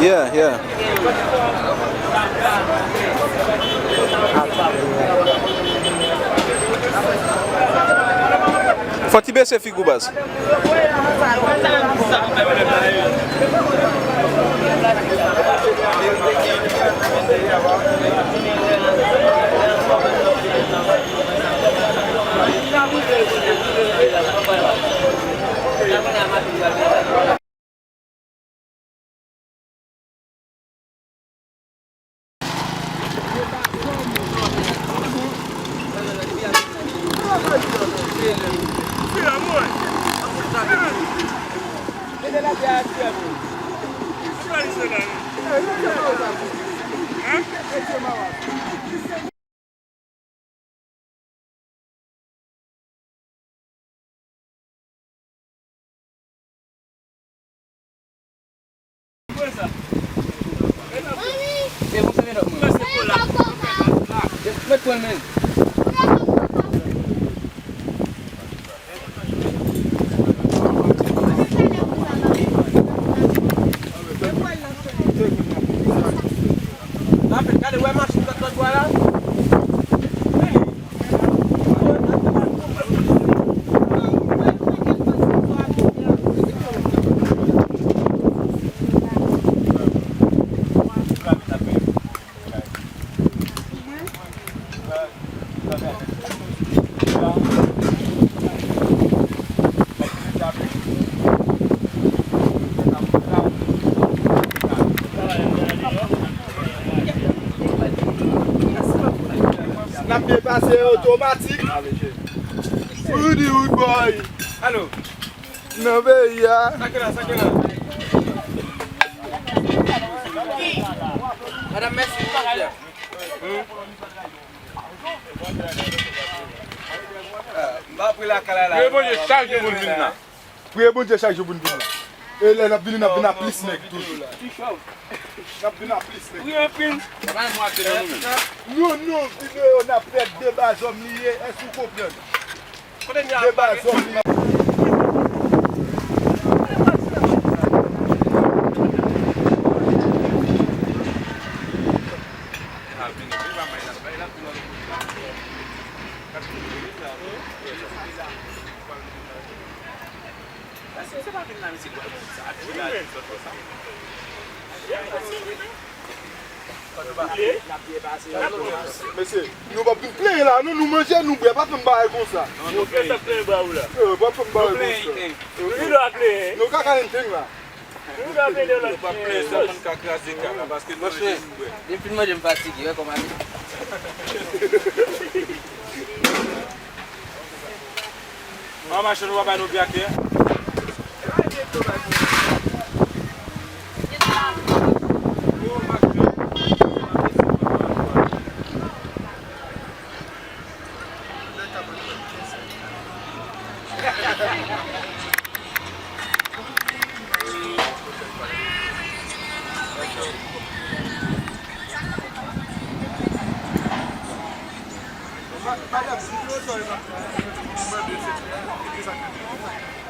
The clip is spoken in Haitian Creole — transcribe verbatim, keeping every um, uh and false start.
Yeah, yeah. Fò ti bese figi w, baz. N ap byen pase otomatik. Rudy Rude Boy. Alo. Nan peyi a. Sa ki la, sa ki la. Madanm, mèsi, Bondye. M pa pre lakay la. Priye Bondye chak jou pou n vin la. Priye Bondye chak jou pou n vin la. E lè n ap vini, n ap vin a plis nèg toujou. N ap vin a plis nèg. Priye anpil. Nou, nou, videyo n ap fè deba zòm li ye, èske w konprann? Deba zòm li ye. Mesye, nou p ap vin plenyen la, non, nou manje, nou bwè, pa fè m bagay konsa. Yo, kè sa plenyen ba ou la? Yo, pa fè m bagay konsa. Nou ka ka anything la. Nou ka plenyen lòt. Yo pa plenyen, sèlman n ka kraze kay la, paske nou manje, nou bwè. Depi n manje, m fatige, wè kòman li. An machann, ou pa bay nou vyatè? Madanm, si nou sòl, mwen mande se ki sa k